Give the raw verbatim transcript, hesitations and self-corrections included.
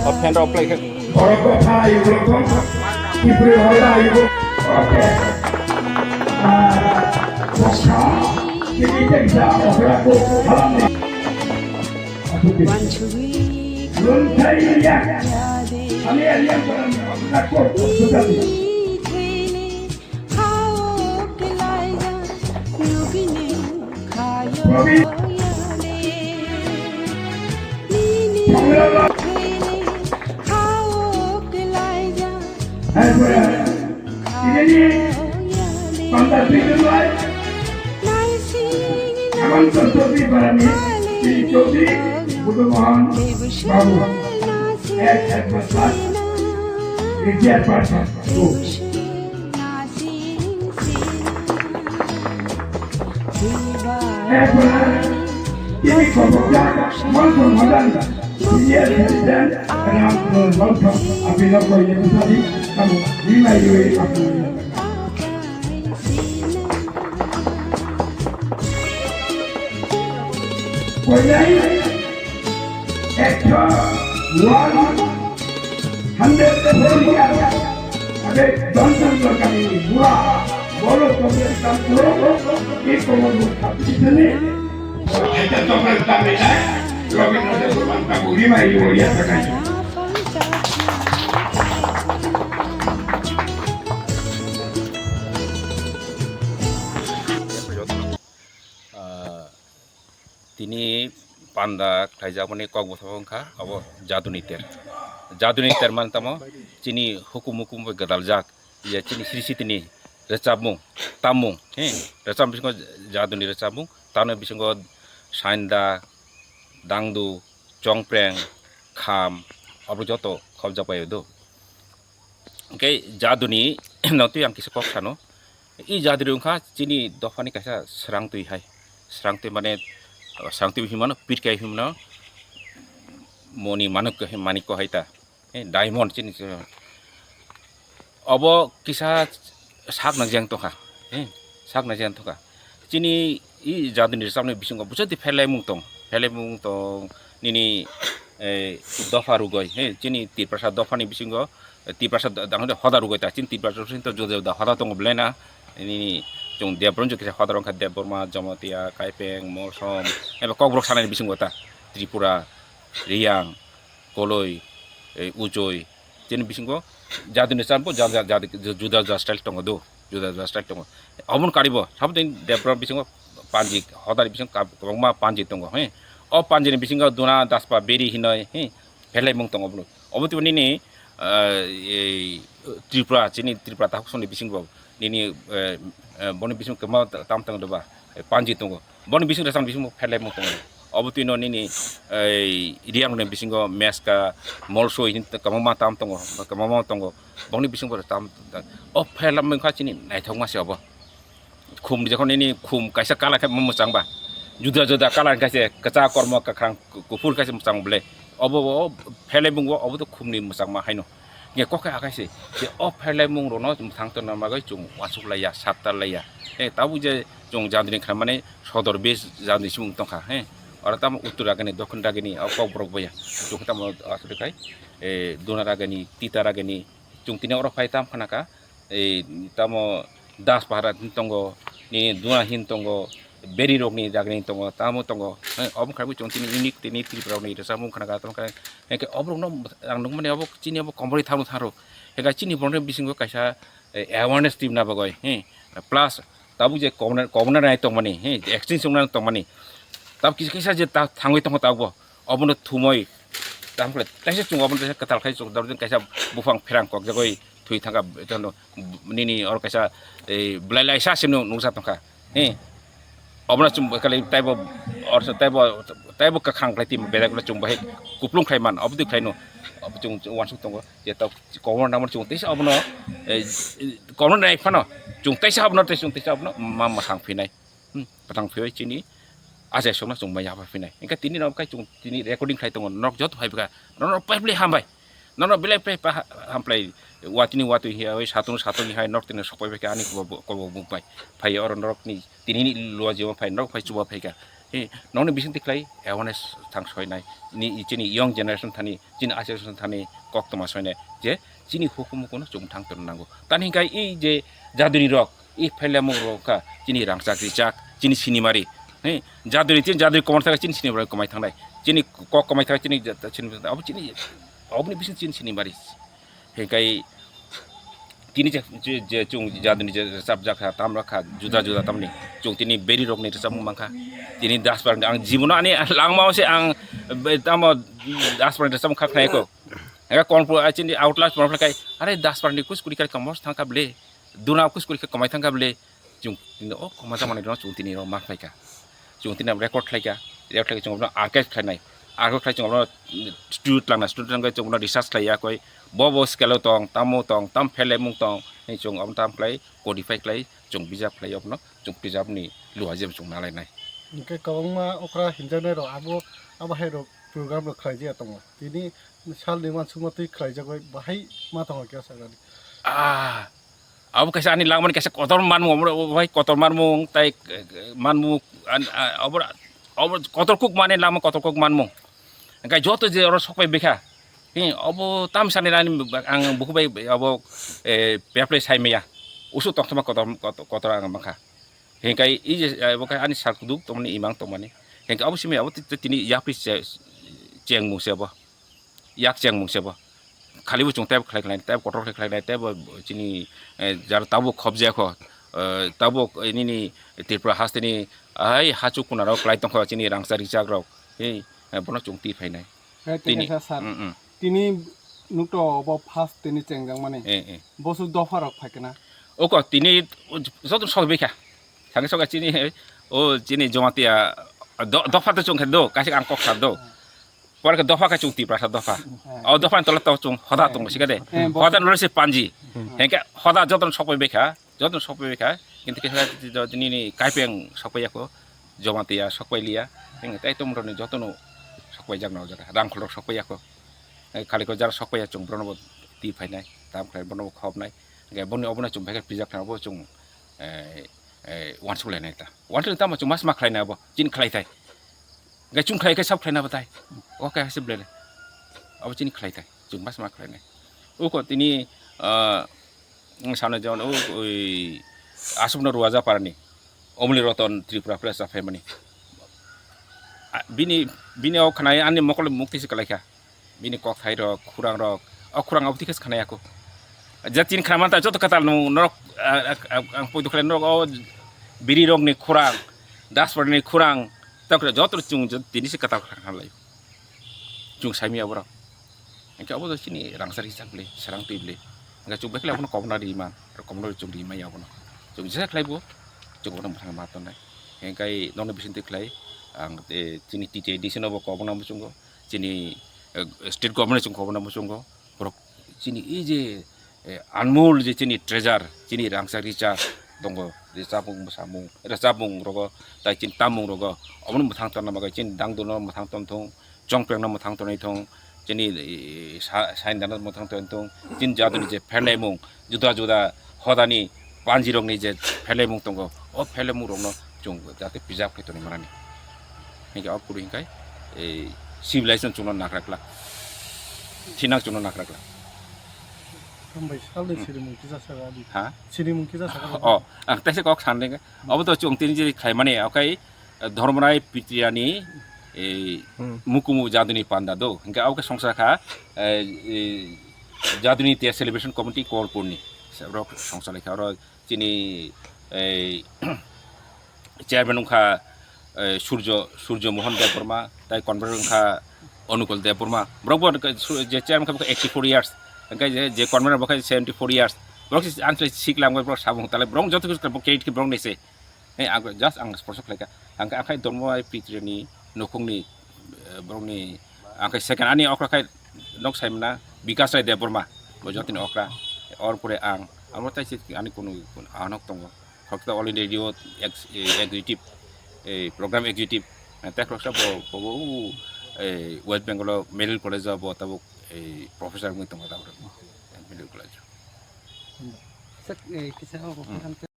O fan rok play khe. Borok kotha ayuk rok tong, Tripuri hoda ayuk rok. Oke. Ah, boksa, kini teksa okra ko halam ni. Lun thai ya. Ani ani yang barang okra ko sudah ni. Hai pura. Ini ni panda tujuh lai. Aman Chaudhary Barani, Chaudhary Buddha Mohan Babu, ex headmaster, retired person. Koinai ekso one hundred four years age Johnson Lokani bura bolo Congress kam kuro ki komo bukha pisani eta tokal tamina Robindra Debbarma taburi mai yo ya takai. Ah, tini panda khlaijakmani kok bwskango wngkha abo jaduni ter. Jaduni ter man tamo chini hukum hukum bai gwdaljak, ya chini sri sitini rwchapmung, tammung, he, rwchap bisingo jaduni rwchapmung, tamo bisingo sainda, dangdu, chongpreng, kham, abo joto khobjak bai do. Hwnkhe jaduni no twi ang kisa kok sano. I jaduni wngkha chini dophani kaisa srangtwi hai. Srangtwi mane, srangtwi hinmano, pirkai hinmano, moni manuk, manikko hai ta. Eh, diamond chini se. Obo kisa sak na jeng tongkha. Eh, sak na jeng tongkha. Chini i jaduni rwchapni bisingo bwswk twi pherlaimung tong, pherlaimung tong nini, eh, dopha rugoi, he, chini Tiprasa dophani bisingo, eh, Tiprasa da-, dang hoda rugoi ta, chini Tiprasa bisingo juda juda hoda tongo belai na, nini chwng Debbarma kisa hoda rok wngkha Debbarma, Jamatia, Kaipeng, Molsom, eba Kokborok sanani bisingo ta, Tripura, Riyang, Koloi, eh, Uchoi, chini bisingo jaduni champo ja-, ja-, ja-, juda juda style tongo do, juda juda style tongo. Oboni karibo, saboni Debbarma bisingo panji, hodari bisingo kab-, kwbangma panji tongo, he. O panjini bisingo duna daspa beri hinoi, he, pherlaimung tongo bwlwi. Obo twi nini, eh, ei Tripura, chini Tripura takhuk songni bisingo nini, eh, eh, boni bisingo kwbangma tam tongo doba, eh, panji tongo. Boni bising rwchapni bisingo pherlaimung tongo. Obo twi no nini, ei, Reang ni bisingo Meska, Molsoi hin kwbangma tam tongo, kwbangma tongo. Bongni bisingo tam, o phaila mungkha chini naithokma se obo. Khum ni jokhon nini khum kaisa colour khe mwchang ba. Juda juda colour kaisa kwchak kormo kwkhwrang kuphur kaisa mwchang bole. Obo, o phailai mungo obo to khum ni mwchangma haino. Nge kok khe akai se, je o phailai mung rokno mwthang tongna bagwi chwng uansuk laiya, sattar laiya. He, tabuk je chwng jaduni khlaimani sodor base jaduni se mung tongkha, he. Oro tamo uttor ragani, dokhin ragani, o kok borok boya. Chwng tamo aswk khai, e, duna ragani, tita ragani, chwng tini oro phai tam khana kha, e, tamo Das Pahara hin tongo, nini duna hin tongo, Beri rokni jagani tongo, tamo tongo. He, obo khai bo chwng tini unique tini Tripura rokni rwchapmung khana kha, tamo khe, hingke oborokno ang nukmani obo chini obo komoroi thangno tharo. Hingke chini borokni bisingo kaisa, eh, awareness tibna bagoi, he, plus tabuk je kobna, kobna nai tongmani, he, exchange wngna tongmani. Tabuk kisa kisa je ta thangwi tongo tabukbo, obono thumoi, tamo khe taisa chwng obono taisa kwtal khai chwng, kaisa buphang pherang kokjagoi, thwi thangkha, nini oro kaisa, eh, belai laisa se nung-, nukjak tongkha. He. Obono chwng bai kali taibo, or taibo, taibo kwkhwrang khlai twi bedek no chwng bai kuplung khlai man, obo twi khlai no. Obo chwng uansuk tongo, je tok kobor nangmani chwng teisa obono, eh, kobor nai phano chwng teisa obono, tei chwng teisa obono ma, ma thang phinai. Hmm, patang phiyoi chini achai songno chwng maya pha phinai. Hingke tini rok kai chwng tini recording khai tongo, nok joto phai bwkha. Nono pai bwlai hambai. Nono belai pai pa hamplai. Watini watwi hiya oi satungno satungni hai nok tini sokpai bwkha ani kobo kobo bung pai. Phai oro norokni tini ni lua jima phai norok phai chuba phaikha. He, nokni bising tiklai awareness thang soinai. Ni chini young generation thani, chini achai song thani kok toma soinai. Je chini hukumu kono chwng thang tong nango. Tani hingkai i je jaduni rok, i phailamo rok kha chini rangchak rijak, chini sinimari. He, jaduri tin jaduri komor thaka chini sinimari komai thangnai. Chini kok komai thaka chini jat-, chini, abo chini, oboni bising chini sinimari. He kai tini je, je, je chung jaduni je rwchapjak kha, tam rok kha, juda juda tamni. Chung tini beri rokni rwchapmung mankha. Tini Das Pahara ang jibono ani langmao se ang be-, tamo Das Pahara rwchapmung kha khnai ko. Ega konpur a chini outlast pon kai, "Are Das Pahara ni kus kuri kari komor thangkha ble." Duna kus kuri khe komai thangkha bwle, chwng tini o koma jamani rok chwng tini rok ma khlaikha. Chwng tini record khlaikha, record khlai chwng bono archive khlainai, archive khlai chwng bono studio twlangna, studio twlang khe chwng bono research khlaiya koi, bo bo scale o tong, tamo tong, tam phelemung tong, hinwi chwng omo tam khlai codify khlai chwng bijap khlai obono chwng bijap ni luha jeba chwng nalainai. Hingke kwbangma okra hinjaknai rok abo, abo hai rok program rok khlai jaya tongo. Tini salni uansukma twi khlaijak bai bahai ma tongo khe o sakani. Ah, abo kaisa ani langmani kaisa kotor manmung, omo bai kotor manmung, tai, eh, manmung, an, ah, obo, obo kotor kuk mani langma kotor kuk manmung. Hingke joto je oro sokpai bikha, hi, obo tamsani rani ang buku bai abo, eh, peplai sai maya. Usu tongthoma kotor, kotor, kotor ang mankha. Hingke i je, eh, bo khe ani sal kuduk tongmani imang tongmani. Hingke abo simi abo ti-, ti-, tini yapri che-, chengmung se bo. Yak chengmung se bo. Khali bo chwng tei bo khlai khlai, tei bo kotor khlai khlai, tei bo chini, eh, jar tabuk khobjak kho. Eh, tabuk, eh, nini Tripura hasteni ai hachu kuna rok klai tongkho chini rangchak rijak rok. Hei, eh, bono chwng twi phainai. Hai tini, tini sa sar. Mm, mm. Tini nukto obo first tini chengjak mani. Eh, eh. Bosu dopha rok phaikena. Oko tini joto sok bikha. Thangwi sok chini, o chini Jamatia do-, dopha to chwng khe do, kaisa ang kok sar do. Pore khe dopha khe chwng Tiprasa dopha. O dopha ni tola to chwng hoda tong sikade. Eh, bo- Hoda nore se panji. Hengke hoda joto sok bikha. Joto sokpai kha, kintu kisa nini kaipeng sokpai yakho, Jamatia sokpai liya, tai tongmorokni jotono sokpai jak nang jak, rang kholrok sokpai yakho. Khali ko jara sokpai ya chwng bono bo twi phainai, tam khlai bono bo khobnai. Hingke boni obono chwng bai khe pijak thang bo chwng, eh, eh, uansuk lainai ta. Uansuk tamo chwng mas ma khlainai abo, chini khlai thai. Hingke chwng khlai khe sab khlaina batai. O khe hase belele. Abo chini khlai thai. Chwng mas ma khlainai. Uko tini, ah, Ang sano jemon o, oi, aswkno Ruajaparani Omoli Roton Tripura Press a phaimani. A, bini, bini o khwnai ani mokol mukti se kwlaikha. Bini kok hai rok, khurang rok, o khurang aboni khe khwnai ako. Je tin khna manta joto kwtal nung norok, a, a, a, ang poito khlai norok o biri rokni khurang, Dasparani khurang, tokre joto chwng tini se kwtal khna lai. Chwng saimaya borok. Hingke abo chini rangchak rijak bwle, serang twi bwle. Hingke chwng bai khlai abono kobna ri man, kobna ri chwng ri maya abono. Chwng jesa khlai bo, chwng bono mwthang ma tongnai. Hingke nokni bising twi khlai, Ang, eh, chini T T A D C no bo kobokna muchungo, chini, eh, state government chwng kobokna muchungo, borok chini ei je, eh, anmol je chini treasure, chini rangchak richak tongo, je chamung samung, re chamung rogo, tai chini tamung rogo, omono mwthang tonna bagwi chini dangdorno mwthang ton thung, chongprengno mwthang tonwi thung, chini, eh, sa-, saindano mwthang tonwi thung, chini jadoni je pherlaimung, juda juda hodani panjirokni je pherlaimung tongo, o pherlaimungrokno chwng jate preserve khe tonwi manani. Hinkhe o kwrwi hinkhe, ei civilization chwngno nagra glak, thinang chwngno nagra glak. Hambai salni sirimung kisa saka di. Ha? Sirimung kisa saka di. O, ang teisa kok sandeng. Obo to chwng tini je khlaimani, okai, Dhormorai Pitriyani, ei, Hmm. mukumu jaduni panda do. Hinkhe obo khe songsa kha, eh, eh, jaduni te celebration committee Kolpurni. Rok songsa lekha, oro chini, ei, chairman wngkha, eh, Surjo, Surjo Mohan Debbarma, tai convener wngkha Anukul Debbarma. Borok bo su-, je chairman khe eighty four years, hingke je, je convener bo khe seventy four years. Borok se ang se sik langbai borok samung talai borok joto khe credit khe borok ni se. He ang just ang sponsor khlaika. Ang khe akhai Dhormorai Pitriyani nukhungni, eh, borokni ang khe second ani okra khai nok saimna Bikas Rai Debbarma bo jotoni okra. Or pore ang amo tai se ani kunu, kunu anok tongo. Khoroksa All India Radio ex-, eh, executive, eh, program executive, eh, tei khoroksa bo, bo, bo, eh, West Bengal o Medical College o bo tabuk, eh, professor wngwi tongo tabuk Medical College o. Sir, eh, kisa o Hmm.